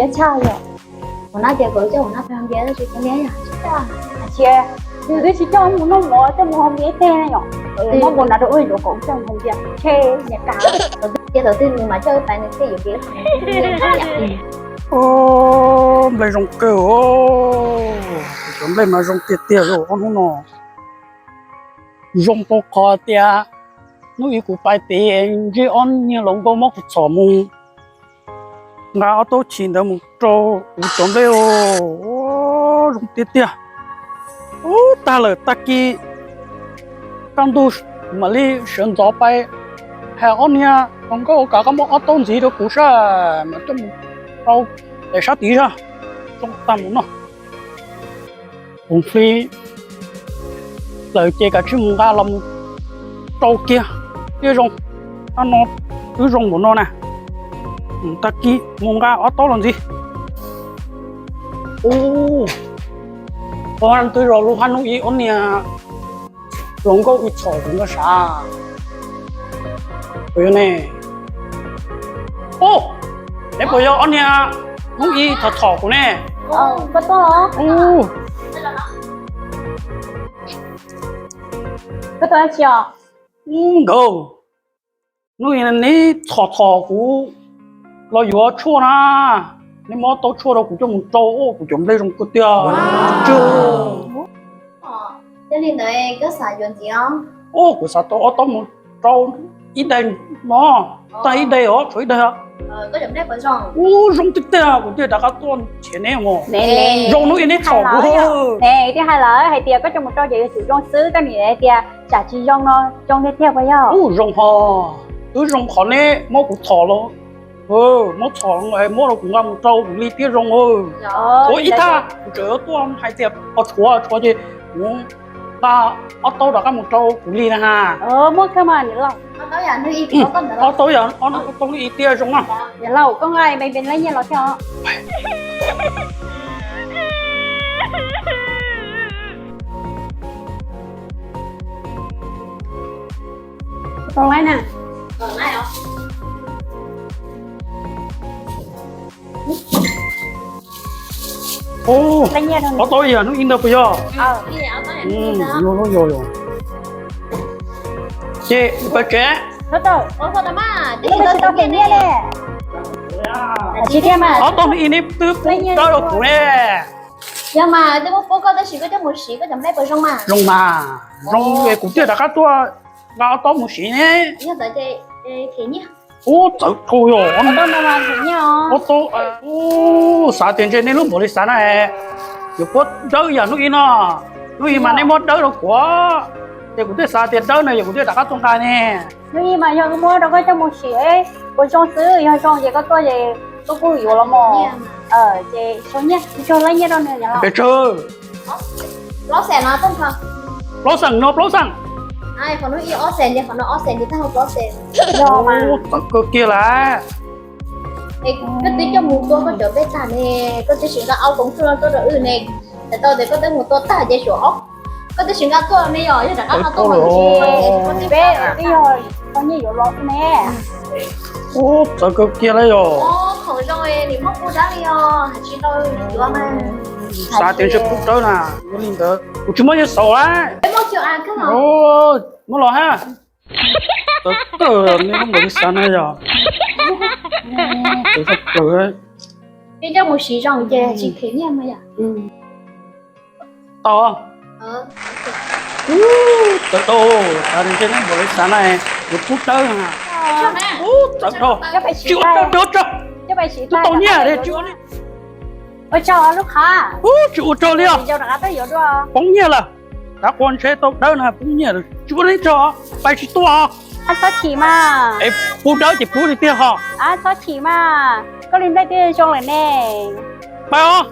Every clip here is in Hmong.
siab tshaj yom. Ua no ces kom coj ua no peb haus npias, tsis coj npias yom, tsis coj. Cia, nws twb tsis coj mus noj mov, coj mus haus npias ib teg ne yom. Muab npau na rau ub, kom coj mus haus npias, ntshe niam kam. Cia thaum twg nws mas coj wb pais nws thiaj yuav npias. Nplej zoo kawg os, cov nplej mas zoo tiag tiag li ob hnub no. Zoo rau qhov tias hnub ib kuv pais tid ntsib ob niag hluas nkauj muab kuv txhom mus nqa ob taub chim ntawd mus rau kuv cov nplej os, zoo tiag tiag. Ub, tag lawm tag kis kaj ntug kuv mam li sawv ntxov pais, hais ob niag hluas nkauj ua kom muab ob taub ntxiv rau kuv saib mas coj mus rau daim sab tid saib, zoo tag mus no. Kuv hli lawm ces kav tsij mus nqa los mus rau kiag thiaj zoo. Tab no twb zoo npaum no na, tag kis mus nqa ob taub los ntxiv. Ub, ua twb zoo lub hab hnub ib ob niag hluas nkauj wb txhom kuv ntag sav. Puas yog ne? Ub, neb puas yog ob niag hnub ib txhom txhom kuv ne? Ub, nkawd, hnub ib neb txhom txhom kuv los yuav tshuaj na. Neb muab ob taub tshuaj rau kuv coj mus rau, kuv cov nplej zoo kawg tiag. Ua, kuv xav tau ob taub mus rau ib daim no, tag ib daim os, tshuav ib daim. Ub, zoo tiag tiag, kuv thiaj rov qab tuaj nrhiav neb mog. Zoo hnub ib neb txhom kuv. Thiaj hais lawm hais tias koj coj mus rau ces yuav tsum zoo xwb, koj nim hais tias tsam tsis zoo no zoo tiag tiag puas yog? Ub, zoo ho, twb zoo qhov neb muab kuv txhom los, muab txhom muab rau kuv nqa mus rau kuv li thiaj zoo. Ua ib thaj kuv tseem yuav tuaj hais tias pos tshuav tshuav ces kuv nqa ob taub rov qab mus rau kuv li na ha. Muaj kawg mas niam laus. Ob taub yam, ob taub ib tiag zoo na. Niam laus, koj nqa me me leej nyiaj los thiab os. Tau laib na. Ob taub yam hnub ib ntawd puas yog? Yog, yog, yog. Ces pab tsev. Ob taub hnub ib neb twb pub dawb rau kuv ne. Yog mas, twb muab pub koj tab sis koj coj mus siv, koj cov nplej puas zoo mas? Zoo mas, zoo es kuv thiaj rov qab tuaj nqa ob taub mus siv ne. Ub, txawv dhau yog. Ob taub, ub, xav tias ntshe nej lub npaum li xav na, yuav pub dawb yam hnub ib no. Hnub ib mas nej muab dawb rau kuv, ces kuv thiaj xav tias dawb no yog kuv thiaj rov qab tuaj nqa ne. Hnub ib mas yog wb muab rau koj coj mus siv, puas zoo xwb, yog zoo ces koj tuaj ces koj kuj yuav los mus. Ces sau nyiaj, sau nyiaj rau nws. Pes tsawg? Plaub xees no, plaub xees. Qhov no ob xees, qhov no ob xees, tag plaub xees. Txawv kawg kiag lawm. Koj twb coj mus tua koj cov nplej tag ne, koj twb tsis nqa ob koov tshuaj no tuaj rau wb ne. Thaum tau tias koj twb mus tua tag ces suav ob, koj twb tsis nqa tuaj ne, yog yog rov qab nqa tuaj. Peb twb yog koj nyiaj yuav los xwb ne. Ub, txawv kawg kiag lawm yog. Thaum zoo nim muab pub dawb li os, tsis tau yuav mas. Xav tias ntshe pub dawb na, yuav li ntawd kuv tsis muaj nyiaj xaus lawm. Muab los hab. Txawv kawg, nej lub npaum li xav na yog. Txawv kawg. Tsis them nyiaj mas yog. Tau. Txawv dhau, xav tias ntshe nej npaum li xav na, yuav pub dawb na. Ub, txawv dhau. Tsis ua raug, tsis ua raug. Twb tau nyiaj li tsis ua. Ua tsaug lub qhab. Ub, tsis ua raug li os. Poob nyiaj lawm. Tav qua ntshe tau dawb na, poob nyiaj lawm, tsis ua li raug, pais tsis tuaj os. Txhob chim mas. Es pub dawb ces pub li tiag ho. Txhob chim mas, koj li nplej twb zoo lawm ne. Pais os.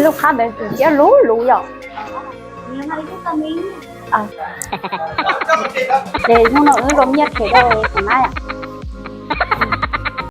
Lub qhab ntawd tus siab luv luv yom. Ces hnub no wb zoo nyiaj them rau tus nab.